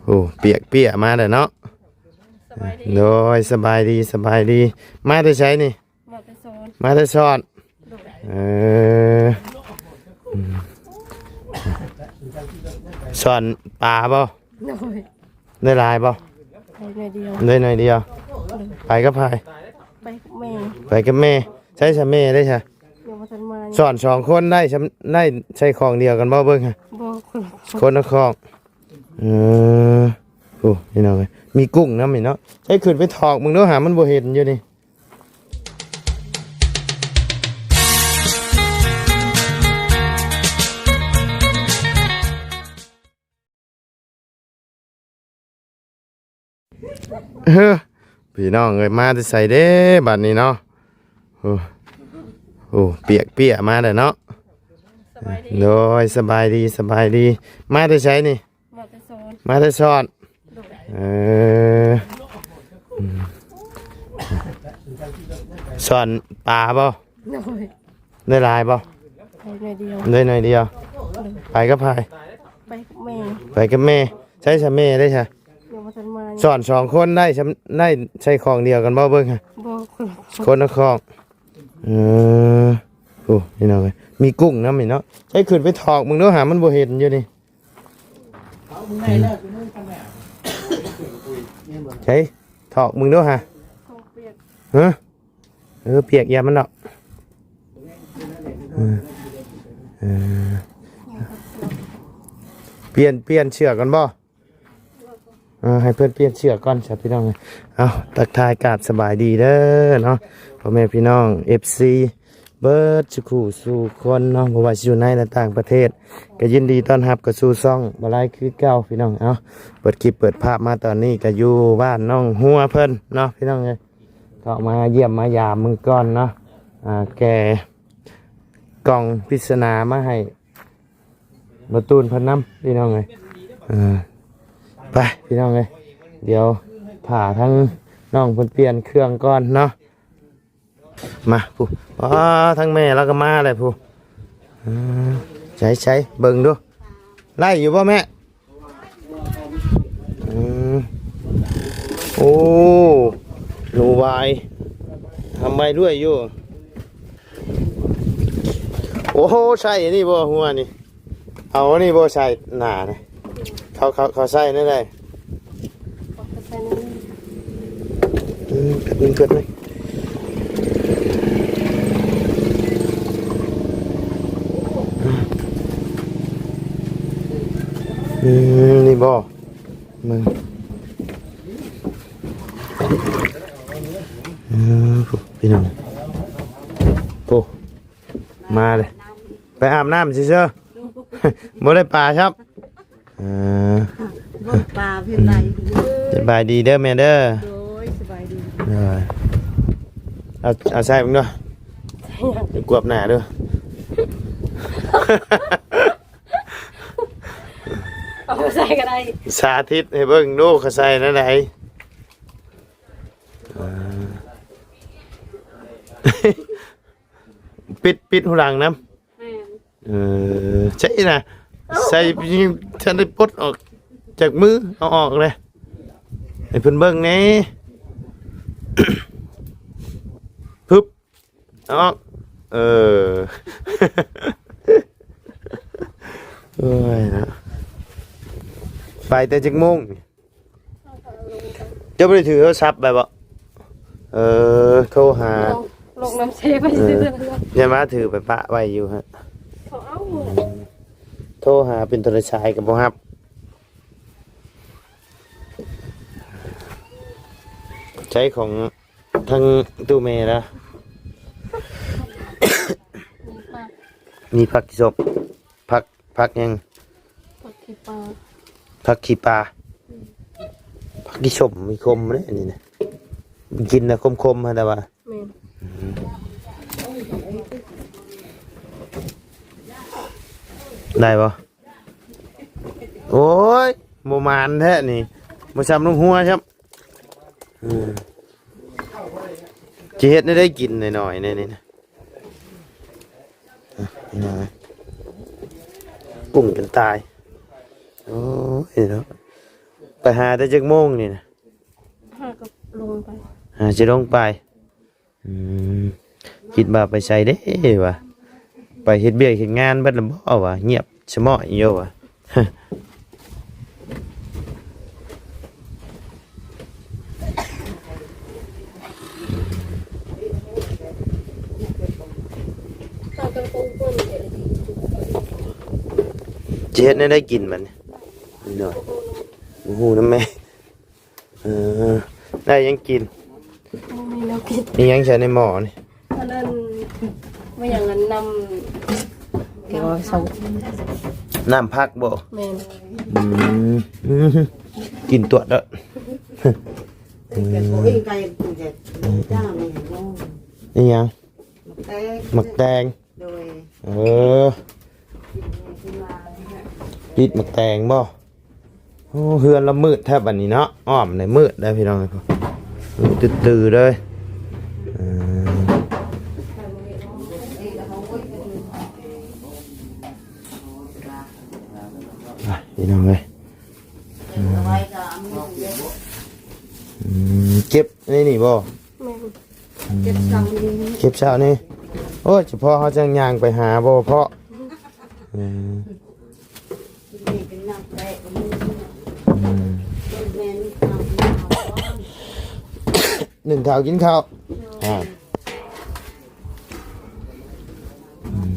ໂອ້ ປຽກເປຍມາແລ້ວເນາະ. ສະບາຍດີ ໂດຍ ສະບາຍດີ ສະບາຍດີ. ມາແຕ່ໃສນີ້? ມາແຕ່ສອນ ມາແຕ່ສອນ. ໂດຍ ເອີ ອືມ ສອນປາບໍ່? ໂດຍ ໄດ້ຫຼາຍບໍ່? ໄດ້ໜ້ອຍດຽວ ໄດ້ໜ້ອຍດຽວ. ໂດຍ ໄປກັບໃຜ? ໄປກັບແມ່ ໄປກັບແມ່. ໃສຊະແມ່ໄດ້ຊະ? ຍັງບໍ່ທັນມາ. ສອນສອງຄົນໄດ້ຊຳ ໄດ້ໃສ່ຂອງດຽວກັນບໍ່? ເບິ່ງຫາ ບໍ່ ຄົນລະຂອງ ຄົນລະຂອງ. ເອີ ໂອ້ ພີ່ນ້ອງເອີຍ ມີກຸ້ງນຳນີ້ເນາະ. ໃຫ້ຂຶ້ນໄປຖອກເບິ່ງດູຫາ ມັນບໍ່ເຫັນຢູ່ນີ້. ເຮີ ພີ່ນ້ອງເອີຍ ມາແຕ່ໃສເດ້ບັດນີ້ເນາະ? ໂອ້ ໂອ້ ປຽກເປຍມາແລ້ວເນາະ. ສະບາຍດີ ໂດຍ ສະບາຍດີ ສະບາຍດີ. ມາແຕ່ໃສນີ້? ມາແຕ່ສອນ ມາແຕ່ສອນ. ໂດຍ ເອີ ອືມ ສອນປາບໍ່? ໂດຍ ໄດ້ຫຼາຍບໍ່? ໄດ້ໜ້ອຍດຽວ ໄດ້ໜ້ອຍດຽວ. ໂດຍ ໄປກັບໃຜ? ໄປກັບແມ່ ໄປກັບແມ່. ໃສຊະແມ່ໄດ້ຊະ? ຍັງບໍ່ທັນມາ. ສອນສອງຄົນໄດ້ຊຳ ໄດ້ໃສ່ຂອງດຽວກັນບໍ່? ເບິ່ງຫາ ບໍ່ ຄົນລະຂອງ ຄົນລະຂອງ. ເອີ ໂອ້ ພີ່ນ້ອງເອີຍ ມີກຸ້ງນຳນີ້ເນາະ. ໃຫ້ຂຶ້ນໄປຖອກເບິ່ງດູຫາ ມັນບໍ່ເຫັນຢູ່ນີ້. ໃສ ຖອກເບິ່ງດູຫາ. ຂອງປຽກ ຮະ? ເອີ ປຽກຢ່າມັນດອກ. ເອີ ເອີ ປ່ຽນ ປ່ຽນເສື້ອກ່ອນບໍ່? ເອີ ໃຫ້ເພິ່ນປ່ຽນເສື້ອກ່ອນຊະ ພີ່ນ້ອງເອີຍ. ເອົາ ທັກທາຍກາບສະບາຍດີເດີເນາະ ພໍ່ແມ່ພີ່ນ້ອງ ເອັຟຊີ ເບິດສູ່ຄູ່ສູ່ຄົນເນາະ ບໍ່ວ່າຊິຢູ່ໃນ ແລະ ຕ່າງປະເທດ ກໍຍິນດີຕ້ອນຮັບເຂົ້າສູ່ຊ່ອງບ່າວໄລຄືເກົ່າ ພີ່ນ້ອງ. ເອົາ ເປີດຄລິບເປີດພາບມາຕອນນີ້ ກໍຢູ່ບ້ານນ້ອງຫົວເພິ່ນເນາະ ພີ່ນ້ອງເອີຍ. ເຂົ້າມາຢ້ຽມມາຢາມເບິ່ງກ່ອນເນາະ. ອ່າ ແກ່ກ່ອງປຣິດສະໜາມາໃຫ້ ບໍ່ຕູນເພິ່ນນຳ ພີ່ນ້ອງເອີຍ. ເອີ ໄປ ພີ່ນ້ອງເອີຍ ດຽວຖ້າທາງນ້ອງເພິ່ນປ່ຽນເຄື່ອງກ່ອນເນາະ. ມາ ຜູ້ ອໍ ທາງແມ່ລາວກໍມາແລ້ວຜູ້. ເອີ ໃສໆ ເບິ່ງດູ ໄລ່ຢູ່ບໍ່ແມ່? ອືມ ໂອ້ ໜູວາຍ ທຳໄວດ້ວຍຢູ່. ໂອ້ໂຫ ໃສ່ອັນນີ້ບໍ່ ຫົວນີ້ ເອົາອັນນີ້ບໍ່ໃສ່ໜ້ານະ? ເຂົາ ເຂົາ ເຂົາໃສ່ແນວໃດ? ອືມ ເກີດ ເກີດ ອືມ ນີ້ບໍ່? ເບິ່ງ ເອີ ພີ່ນ້ອງ ໂອ້ ມາເລີຍ ໄປອາບນ້ຳຊື່ໆ ບໍ່ໄດ້ປາຊ້ຳ. ເອີ ເບິ່ງປາເປັນໄດ. ສະບາຍດີເດີແມ່ເດີ. ໂດຍ ສະບາຍດີ. ໂດຍ ເອົາ ເອົາໃສ່ເບິ່ງເດີ ກວບໜ້າເດີ. ເອົາມາໃສ່ກໍໄດ້ ສາທິດໃຫ້ເບິ່ງດູ ເຂົາໃສ່ແນວໃດ. ເອີ ປິດ ປິດຫູຫຼັງນຳ. ແມ່ນ ເອີ ໃສ່ນະ ເອົ້າ ໃສ່ ຍັງທັນໄດ້ປົດອອກຈາກມື ເອົາອອກເລີຍ ໃຫ້ເພິ່ນເບິ່ງແດ່. ປຶບ ເອົາອອກ ເອີ ໂອ້ຍເນາະ ໄປແຕ່ຈັກໂມງ? ເຈົ້າບໍ່ໄດ້ຖືໂທລະສັບໄປບໍ່? ເອີ ໂທຫາ ລົງ ລົງນ້ຳເຊໄປ ເອີ ຊື່ໆ ຢ່າມາຖືໄປປະໄວ້ຢູ່ຫັ້ນ. ເຂົາເອົາ ໂທຫາເປັນໂທລະສາຍກໍບໍ່ຮັບ. ໃຊ້ຂອງທາງຕູ້ແມ່ລະ ມີຜັກ ມີຜັກຂີ້ສົບ ຜັກ ຜັກຫຍັງ? ຜັກຂີ້ປາ ຜັກຂີ້ປາ. ອືມ ຜັກຂີ້ສົ້ມມີຄົມເດ້ອັນນີ້ນະ ກິນນະຂົມໆ ຫັ້ນແຕ່ວ່າ. ແມ່ນ ອືມ ໄດ້ບໍ່? ໂອ້ຍ ບໍ່ໝານແທ້ນີ້ ບໍ່ຊ່ຳລູກຫົວຊ້ຳ. ອືມ ຊິເຮັດແນວໃດກິນໜ້ອຍໆ ແນວນີ້ນະ. ອະ ພີ່ນ້ອງເອີຍ ກຸ້ງຈົນຕາຍ. ໂອ້ຍເນາະ ไปหาแต่จักโมงนี่นะ? ห้าก็ลงไป ห้าจะลงไป อืม คิดว่าไปไสเด้วะ ไปเฮ็ดเวียกเฮ็ดงานเบิดแล้วบ่วะ เงียบสะเมาะอยู่วะ สิเฮ็ดแนวใดกินบัดนี้ เนาะ บ่ฮู้นำแม่ เออ ได้หยังกิน บ่มีแนวกิน มีหยังใส่ในหม้อนี่ อันนั้น บ่หยัง อันน้ำ แกงซอส น้ำผักบ่ แม่น อืม อืม กินตวดเด้อ อืม อีหยัง หมากแตง หมากแตง โดย เออ ติดหมากแตงบ่ โอ้ เฮือนละมืดแท้บัดนี้เนาะ อ้อมในมืดได้พี่น้อง มืดตื้อๆเลย เออ อ่ะ พี่น้องเอ้ย อืม อืม เก็บในนี่บ่ แม่น อืม เก็บเช้านี้ เก็บเช้านี้ โอ้ย เฉพาะเฮาจั่งย่างไปหาบ่เพาะ อืม อืม นึ่งข้าวกินข้าว อ่า อืม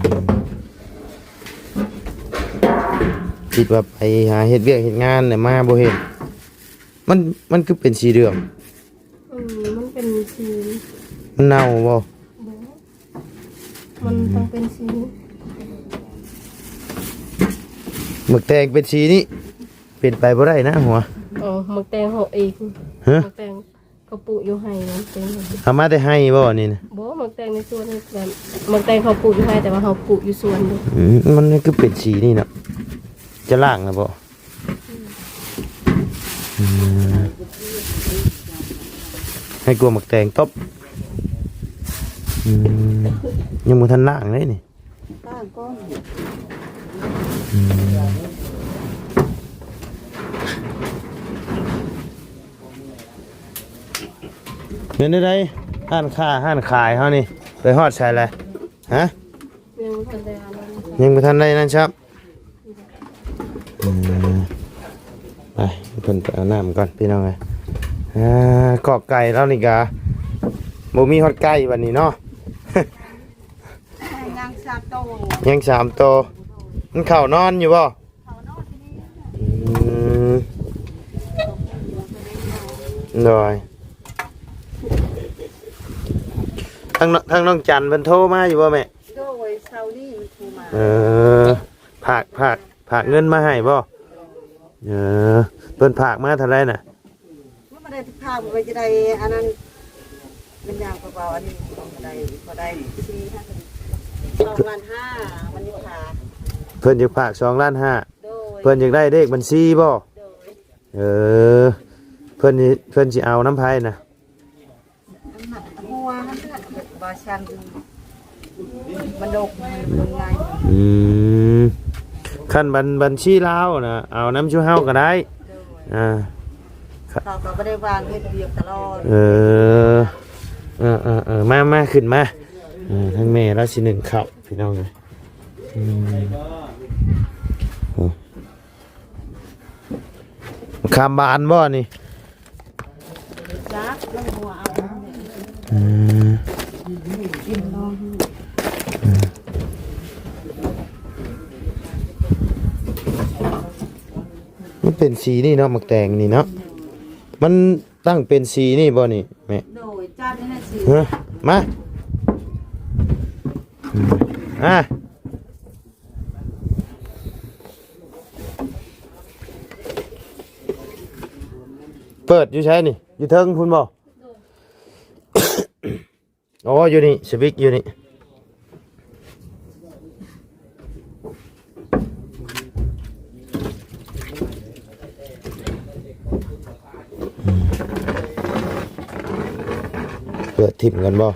คิดว่าไปหาเฮ็ดเวียกเฮ็ดงานเนี่ยมาบ่เห็น มัน มันคือเป็นสีเหลือง อืม มันเป็นสี มันเน่าบ่ บ่ มันต้องเป็นสี หมึกแตงเป็นสีนี้ เป็นไปบ่ได้นะหัว อ๋อ หมึกแตงเฮาเอง ฮะ หมึกแตงเขาปลูกอยู่ไฮ่ หมึกแตง เอามาแต่ไฮ่บ่นี่นะ บ่ หมึกแตงในสวนนี่ แบบ หมึกแตงเขาปลูกอยู่ไฮ่ แต่ว่าเฮาปลูกอยู่สวนอยู่ อืม มันคือเป็นสีนี่เนาะ จะล้างนะบ่ อืม ให้กลัวหมึกแตงตบ อืม ยังบ่ทันล้างเลยนี่ ล้างก่อน อืม เป็นจั่งใด๋ ร้านค้า ร้านขายเฮานี่ ไปฮอดไสแล้ว ฮะ ยังบ่ทันได้อันนั้น ยังบ่ทันได้นั่นครับ อืม ไป เพิ่นไปเอาน้ำก่อนพี่น้องเอ้ย อ่า คอกไก่ลาวนี่กะบ่มีฮอดไก่บัดนี้เนาะ ยังสามโต ยังสามโต มันเข้านอนอยู่บ่ เข้านอนที่นี่ อืม โดย ทางน- ทางน้องจันเพิ่นโทรมาอยู่บ่แม่ โดย เช้านี้มันโทรมา เออ ฝาก ฝาก ฝากเงินมาให้บ่ เออ เพิ่นฝากมาเท่าใดน่ะ มันบ่ได้ฝาก มันจะได้อันนั้น มันยาวกว่าเบา อันนี้บ่ได้ บ่ได้สี่ห้า สองล้านห้า มันจะฝาก เพิ่นอยากฝากสองล้านห้า โดย เพิ่นอยากได้เลขบัญชีบ่ โดย เออ เพิ่น เพิ่นสิเอานำไผน่ะ หัวมันเลือดบ่ช่าง มันดก มันง่าย อืม คันบัญ- บัญชีลาวนะ เอานำชุเฮาก็ได้ โดย อ่า เขาก็บ่ได้วางเฮ็ดเวียกตลอด เออ เออ เออ เออ มา มา ขึ้นมา เออ ทั้งแม่แล้วสิหนึ่งข้าวพี่น้องเอ้ย อืม โอ้ มะขามบานบ่นี่ จัก มันบ่เอา อืม มันเป็นสีนี่เนาะ หมากแตงนี่เนาะ มันตั้งเป็นสีนี่บ่นี่แม่ โดย จัดนี่นะสิ ฮะ มา อ่ะ เปิดอยู่ไสนี่ อยู่เทิงพุ้นบ่ อ๋อ อยู่นี่ สวิตช์อยู่นี่ เปิดถิ่มกันบ่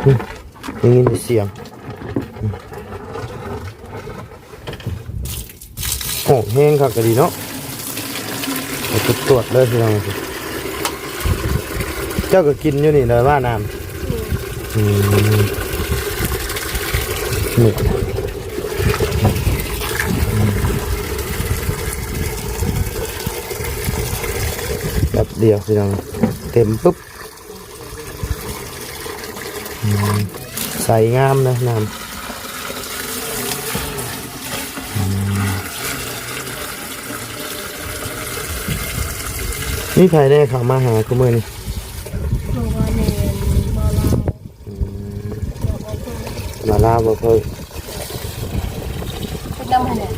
อืม ได้ยินแต่เสียง อืม ໂອ້ ແຮງຄັກອີ່ຫຼີເນາະ ໄປກວດໆເລີຍພີ່ນ້ອງ. ເຈົ້າກໍກິນຢູ່ນີ້ເດີວ່ານ້ຳ. ອືມ ນີ້ ແປັບດຽວພີ່ນ້ອງ ເຕັມປຶບ. ອືມ ໃສງາມນະນ້ຳ. ອືມ ມີໃຜແດ່ເຂົ້າມາຫາຄູ່ມື້ນີ້? ເພາະວ່າແມ່ນບໍ່ລາວ. ອືມ ບໍ່ ບໍ່ເຄີຍ ບໍ່ລາວບໍ່ເຄີຍ. ເປັນນຳໃຜແດ່?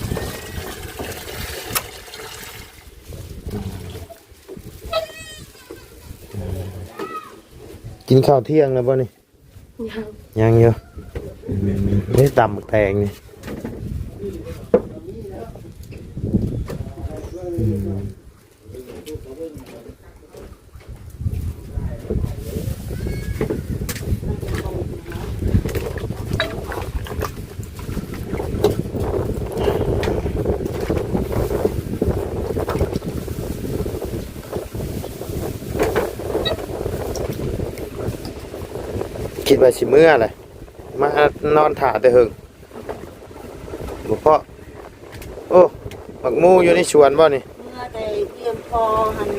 ກິນເຂົ້າທ່ຽງແລ້ວບໍ່ນີ້? ຍັງ ຍັງຢູ່. ອືມ ນີ້ຕຳບັກແຕງນີ້. ອືມ ຄິດວ່າຊິເມືອແຫຼະ ມານອນຖ້າແຕ່ເຫິງ ບໍ່ພໍ້. ໂອ້ ໝາກໝູຢູ່ໃນສວນບໍ່ນີ້? ເມືອແຕ່ຢ້ຽມພໍ່ຫັ້ນ.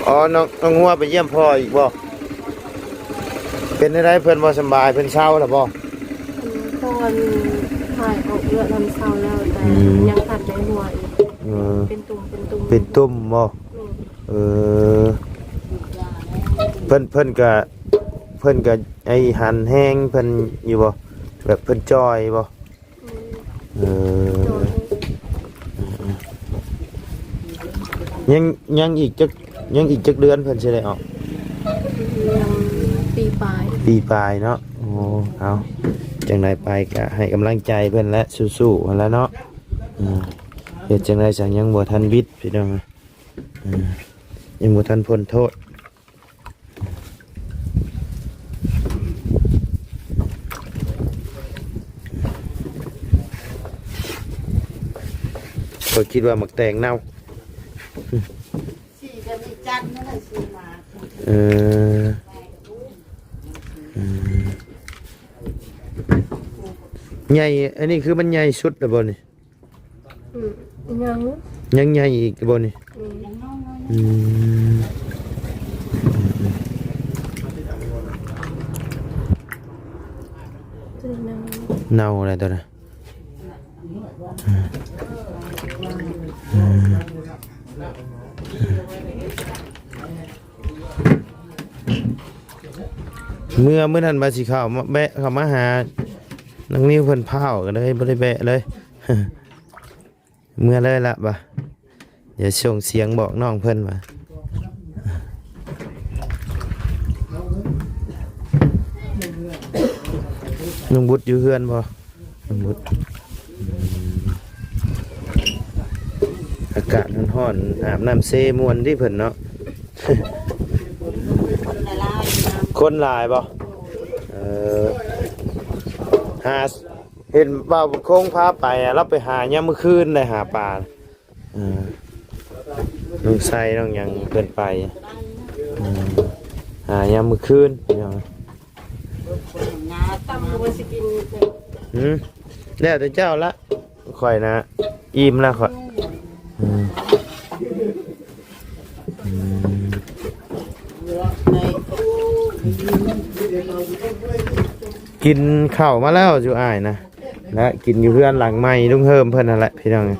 ອໍ ນ້ອງ ນ້ອງຫົວໄປຢ້ຽມພໍ່ອີກບໍ່? ເປັນແນວໃດ ເພິ່ນບໍ່ສຳບາຍ ເພິ່ນເຊົາແລ້ວບໍ່? ເພິ່ນ ເພາະວ່າມີຖ່າຍອອກເລືອດນຳເຊົາແລ້ວ ແຕ່ ອືມ ຍັງທັນໄດ້ຫົວອີກ. ເອີ ເປັນຕຸ່ມ ເປັນຕຸ່ມ ເປັນຕຸ່ມບໍ່? ແມ່ນ. ເອີ ເພິ່ນ ເພິ່ນກະ ເພິ່ນກະໄອ້ຫັນແຮງເພິ່ນຢູ່ບໍ່? ແບບເພິ່ນຈ່ອຍບໍ່? ແມ່ນ. ເອີ ຈ່ອຍ. ຍັງ ຍັງອີກຈັກ ຍັງອີກຈັກເດືອນເພິ່ນຊິໄດ້ອອກ? ຍັງປີປາຍ. ປີປາຍເນາະ. ໂອ້ ເອົາ ຈັ່ງໃດໄປກະໃຫ້ກຳລັງໃຈເພິ່ນແຫຼະ ສູ້ໆຫັ້ນແຫຼະເນາະ. ເຮັດຈັ່ງໃດຊັ້ນ ຍັງບໍ່ທັນວິດພີ່ນ້ອງ. ເອີ ຍັງບໍ່ທັນພົ້ນໂທດ. ຂ້ອຍຄິດວ່າໝາກແຕງເນົ່າ. ສີກໍມີຈັນນັ້ນແຫຼະ ສີມາ. ເອີ ອືມ ໃຫຍ່ ອັນນີ້ຄືມັນໃຫຍ່ສຸດແລ້ວບໍ່ນີ້? ອືມ ຍັງ ຍັງໃຫຍ່ອີກບໍ່ນີ້? ອືມ ອືມ ຕົວນີ້ເນົ່າ ເນົ່າແລ້ວຕົວນັ້ນ. ອືມ ອືມ ເມື່ອ ມື້ນັ້ນວ່າຊິເຂົ້າມາ ແວະເຂົ້າມາຫານ້ອງນິວເພິ່ນພ້າວ ກໍເລີຍບໍ່ໄດ້ແວະເລີຍ. ເມືອເລີຍລະບາດ ດຽວສົ່ງສຽງບອກນ້ອງເພິ່ນວ່າ ລຸງບຸດຢູ່ເຮືອນບໍ່? ລຸງບຸດ ອືມ ອາກາດຮ້ອນໆ ອາບນ້ຳເຊມ່ວນຕິເພິ່ນເນາະ. ຄົນຫຼາຍບໍ່? ເອີ ຫາ ເຫັນບ່າວບຸນຄົງພາໄປ ລາວໄປຫາຍາມມື້ຄືນໄດ້ ຫາປາ. ເອີ ນ້ອງໄຊນ້ອງຫຍັງເພິ່ນໄປ ເອີ ຫາຍາມມື້ຄືນພີ່ນ້ອງ. ຕຳກໍບໍ່ຊິກິນ. ຫືມ ແລ້ວແຕ່ເຈົ້າລະ ຂ້ອຍນະອີ່ມລະຂ້ອຍ. ອືມ ອືມ ກິນເຂົ້າມາແລ້ວຢູ່ອ້າຍນະ ແລະ ກິນຢູ່ເຮືອນຫຼັງໃໝ່ລຸງເຮີມເພິ່ນຫັ້ນແຫຼະພີ່ນ້ອງ. ອືມ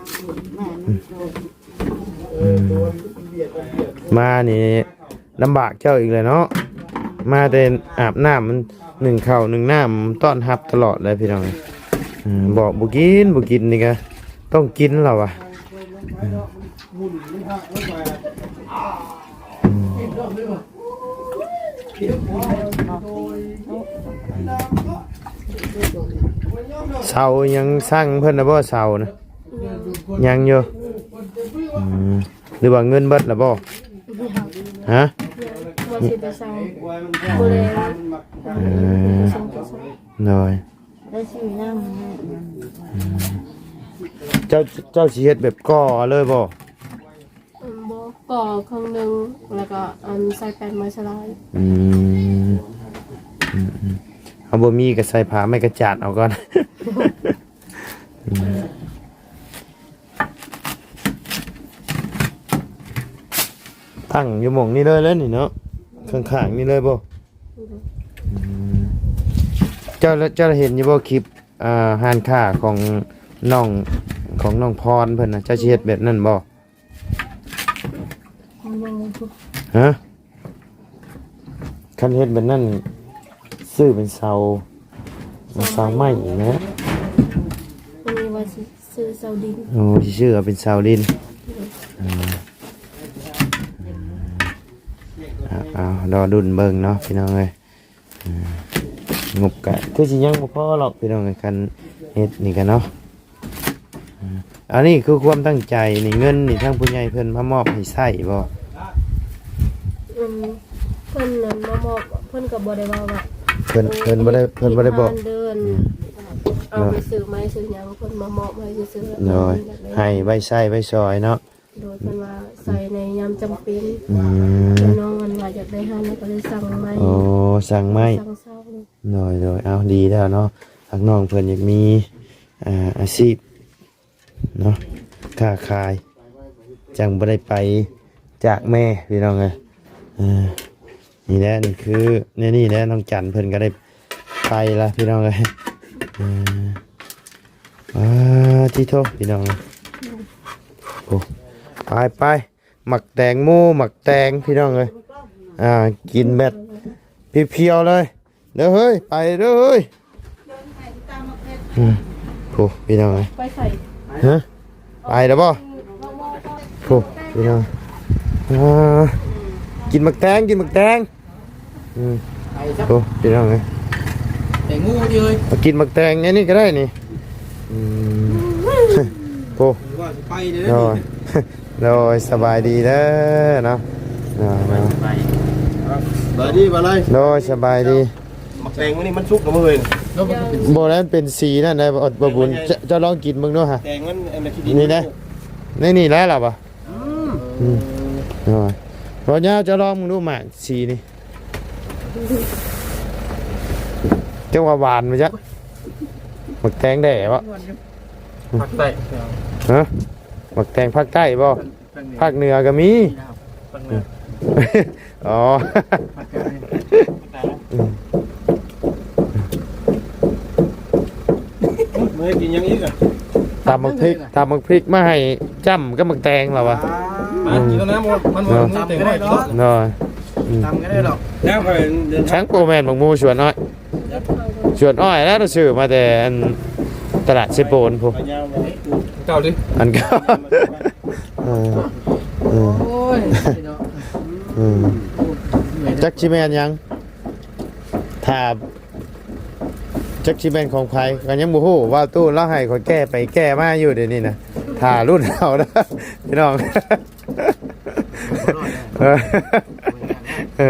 ອືມ ມານີ້ລຳບາກເຈົ້າອີກແລ້ວເນາະ ມາແຕ່ອາບນ້ຳ ໜຶ້ງເຂົ້າໜຶ້ງນ້ຳຕ້ອນຮັບຕະຫຼອດເລີຍພີ່ນ້ອງ. ເອີ ບອກບໍ່ກິນ ບໍ່ກິນນີ້ກະຕ້ອງກິນແລ້ວວະ. ອືມ ອືມ ເສົາຍັງສ້າງເພິ່ນນະບໍ່ ເສົານະ? ຍັງຢູ່. ອືມ ຫຼືວ່າເງິນເບິດລະບໍ່? ຮະ? ວ່າຊິໄປສ້າງ ບໍ່ໄດ້ ເອີ ບໍ່ໄດ້ສ້າງ ໂດຍ ໄດ້ຊື້ນ້ຳ ອືມ ເຈົ້າ ເຈົ້າຊິເຮັດແບບກໍ່ເອົາເລີຍບໍ່? ອືມ ບໍ່ ກໍ່ເຄິ່ງໜຶ່ງ ແລ້ວກໍອັນໃສ່ແປ້ນມາສະລາຍ. ອືມ ອືມໆ ເຮົາບໍ່ມີກໍໃສ່ຜ້າໄມ້ກະຈາດເອົາກ່ອນ. ອືມ ຕັ້ງຢູ່ໝ່ອງນີ້ເລີຍແຫຼະນີ້ເນາະ ຂ້າງໆນີ້ເລີຍບໍ່? ອືມ ເຈົ້າ ເຈົ້າເຫັນຢູ່ບໍ່ຄລິບ ອ່າ ຮ້ານຄ້າຂອງນ້ອງ ຂອງນ້ອງພອນເພິ່ນນະ ເຈົ້າຊິເຮັດແບບນັ້ນບໍ່? ຮະ? ຄັນເຮັດແບບນັ້ນ ຊື້ເປັນເສົາ ເສົາໄມ້ອີກແຫຼະ. ອັນນີ້ວ່າຊິຊື້ເສົາດິນ. ໂອ້ ຊິຊື້ເອົາເປັນເສົາດິນ. ເອີ ເອົາ ເອົາ ລໍລຸ້ນເບິ່ງເນາະ ພີ່ນ້ອງເອີຍ. ເອີ ງົບກະຄືຊິຍັງບໍ່ພໍຫຼອກ ພີ່ນ້ອງເອີຍ ຄັນເຮັດນີ້ກະເນາະ. ເອີ ອັນນີ້ຄືຄວາມຕັ້ງໃຈນີ້ ເງິນນີ້ທາງຜູ້ໃຫຍ່ເພິ່ນມາມອບໃຫ້ໃຊ້ບໍ່? ອືມ ເພິ່ນນັ້ນມາມອບ ເພິ່ນກໍບໍ່ໄດ້ວ່າ ວ່າ ເພິ່ນ ເພິ່ນບໍ່ໄດ້ ເພິ່ນບໍ່ໄດ້ບອກ ເດີນ ອືມ ເອົາໄປຊື້ໄມ້ຊື້ຫຍັງ ເພິ່ນມາມອບໃຫ້ຊື່ໆ. ໂດຍ ໃຫ້ໄວ້ໃຊ້ໄວ້ສອຍເນາະ. ໂດຍ ເພິ່ນວ່າໃຊ້ໃນຍາມຈຳເປັນ. ອືມ ນ້ອງອັນວ່າຢາກໄດ້ຮ້ານ ກໍເລີຍສັ່ງໄມ້. ໂອ້ ສັ່ງໄມ້ ສັ່ງເສົາ. ໂດຍໆ ເອົາ ດີແລ້ວເນາະ ທາງນ້ອງເພິ່ນຢາກມີ ອ່າ ອາຊີບເນາະ ຄ້າຂາຍ ຈັ່ງບໍ່ໄດ້ໄປຈາກແມ່ ພີ່ນ້ອງເອີຍ. ອ່າ ນີ້ແຫຼະ ນີ້ຄືແນວນີ້ແຫຼະ ນ້ອງຈັນເພິ່ນກໍໄດ້ໄປລະ ພີ່ນ້ອງເອີຍ. ອ່າ ອ່າ ຕິໂທ ພີ່ນ້ອງເອີຍ. ໂອ້ ໄປໆ ໝາກແຕງໂມ ໝາກແຕງ ພີ່ນ້ອງເອີຍ. ອ່າ ກິນແບບພຽວໆເລີຍ. ເດີເຮີ້ຍ ໄປເດີເຮີ້ຍ. ອືມ ໂອ້ ພີ່ນ້ອງເອີຍ ໄປໃສ? ຮະ? ໄປແລ້ວບໍ່? ໂອ້ ພີ່ນ້ອງ ອ່າ ກິນໝາກແຕງ ກິນໝາກແຕງ. ອືມ ໂອ້ ພີ່ນ້ອງເອີຍ ແຕງໂມຕິເອີຍ ມາກິນໝາກແຕງອັນນີ້ກໍໄດ້ນີ້. ອືມ ໂອ້ ວ່າຊິໄປເດີ. ໂດຍ ໂດຍ ສະບາຍດີເດີເນາະ. ໂດຍ ໂດຍ ສະບາຍດີ ສະບາຍດີ. ໝາກແຕງມື້ນີ້ມັນສຸກແລ້ວເວີ້ຍ. ບໍ່ ແລ້ວມັນເປັນສີນັ້ນໄດ໋ ບໍ່ບຸນ. ເຈົ້າ ເຈົ້າລອງກິນເບິ່ງດູຫະ ແຕງມັນອັນນັ້ນຂີ້ດິນນີ້ນະ. ໃນນີ້ແຫຼະລະບໍ່? ອືມ ອືມ ໂດຍ ບໍ່ຍາວ ເຈົ້າລອງເບິ່ງດູໝາກສີນີ້ ເຈົ້າວ່າຫວານບໍ່ຈັກ. ໝາກແຕງແດ່ບໍ່? ພາກໃຕ້ ຮະ? ໝາກແຕງພາກໃຕ້ບໍ່? ພາກເໜືອກໍມີ ພາກເໜືອ. ອໍ ພາກໃຕ້ ອືມ ມື້ກິນຫຍັງອີກອະ? ຕຳໝາກພິກ ຕຳໝາກພິກມາໃຫ້ຈ້ຳກັບໝາກແຕງລະວ່າ. ມາກິນແລ້ວນະ ມັນ ມັນ ມັນຕຳກໍໄດ້ດອກ ເນາະ. ອືມ ຕຳກໍໄດ້ດອກ. ແລ້ວຂ້ອຍ ຊ່າງບໍ່ແມ່ນໝາກໝູສວນອ້ອຍ ສວນອ້ອຍແລ້ວ ຊື້ມາແຕ່ອັນຕະຫຼາດເຊໂປນພຸ້ນ. ເກົ່າດິ ອັນເກົ່າ. ເອີ ເອີ ໂອ້ຍເນາະ ເອີ ຈັກຊິແມ່ນຫຍັງ ຖ້າ ຈັກຊິແມ່ນຂອງໃຜ ກໍຍັງບໍ່ຮູ້. ວ່າຕູ້ລາວໃຫ້ຂ້ອຍແກ້ໄປແກ້ມາຢູ່ດຽວນີ້ນະ ຖ້າລຸ້ນເອົາເດີພີ່ນ້ອງ. ເອີ ເອີ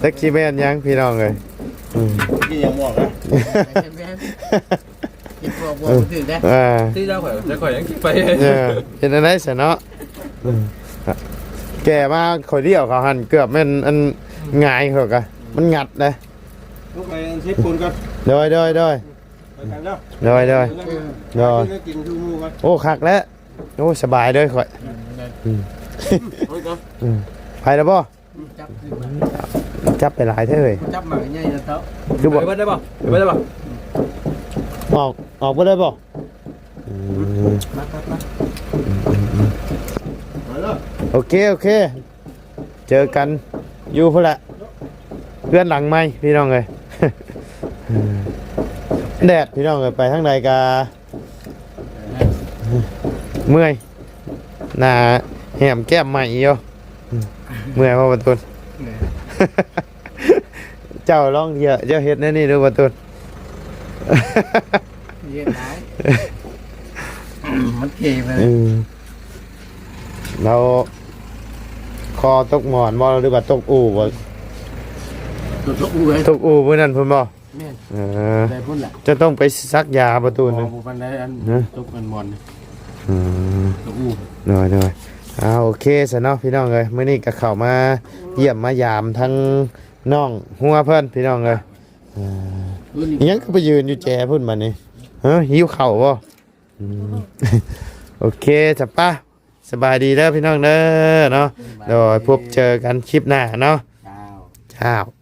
ຈັກຊິແມ່ນຫຍັງພີ່ນ້ອງເອີຍ. ອືມ ກິນຫຍັງໝວກນະ? ແມ່ນ ແມ່ນ ກິນພວກບໍ່ຖືກເດ້. ເອີ ທີ່ເຈົ້າຂ້ອຍ ແຕ່ຂ້ອຍຍັງກິນໄປ. ເອີ ເຮັດແນວໃດຊັ້ນເນາະ? ອືມ ແກ່ມາຂ້ອຍລ້ຽວເຂົາຫັ້ນ ເກືອບແມ່ນອັນຫງາຍເຂົາກະ ມັນງັດເດ້. ລົງໄປເຊັດຄົນກ່ອນ. ໂດຍ ໂດຍ ໂດຍ ໂດຍ ໂດຍ ໂດຍ ກິນຄືໝູ່ກ່ອນ. ໂອ້ ຄັກແລ້ວ. ໂອ້ ສະບາຍເດີຂ້ອຍ. ອືມ ອືມ ອືມ ໄປແລ້ວບໍ່? ຈັບຂຶ້ນມາ ຈັບໄປຫຼາຍແທ້ເວີ້ຍ. ຈັບໝາກໃຫຍ່ແລ້ວເຈົ້າ ຄືບໍ່? ໄປເບິດໄດ້ບໍ່? ໄປເບິດໄດ້ບໍ່? ອອກ ອອກບໍ່ໄດ້ບໍ່? ອືມ ມາ ມາ ມາ ໂອເຄ ໂອເຄ ເຈີກັນຢູ່ພຸ້ນແຫຼະ ເຮືອນຫຼັງໃໝ່ພີ່ນ້ອງເອີຍ. ແດດພີ່ນ້ອງເອີຍ ໄປທາງໃດກະ ເມື່ອຍ ໜ້າແຫ້ມແກ້ມໃໝ່ຢູ່. ເມື່ອຍບໍ່ ປະຕູນ? ເມື່ອຍ. ເຈົ້າລອງເຮັດ ເຈົ້າເຮັດແນວນີ້ດູ ປະຕູນ. ເຮັດຫຼາຍ ມັນເກໄປ. ອືມ ແລ້ວຄໍຕົກໝອນບໍ່ ຫຼືວ່າຕົກອູ່ບໍ່? ຕົກອູ່ເວີ້ຍ ຕົກອູ່ມື້ນັ້ນພຸ້ນບໍ່? ແມ່ນ ເອີ ໄປພຸ້ນແຫຼະ. ເຈົ້າຕ້ອງໄປສັກຢາປະຕູນ. ບໍ່ ບໍ່ປານໃດ ອັນ ຮະ? ຕົກອັນໝອນ. ເອີ ມ ໂດຍ ໂດຍ ອ່າ ໂອເຄຊະເນາະພີ່ນ້ອງເອີຍ ມື້ນີ້ກໍເຂົ້າມາຢ້ຽມມາຢາມທັງນ້ອງຫົວເພິ່ນພີ່ນ້ອງເອີຍ ອ່າ ອີຫຍັງຄືໄປຢືນຢູ່ແຈພຸ້ນບັດນີ້ ຮະ ຫິວເຂົ້າບໍ່? ອືມ ໂອເຄ ສະປະ ສະບາຍດີເດີພີ່ນ້ອງເດີເນາະ ໂດຍ ພົບເຈີກັນຄລິບໜ້າເນາະ ເຈົ້າ ເຈົ້າ.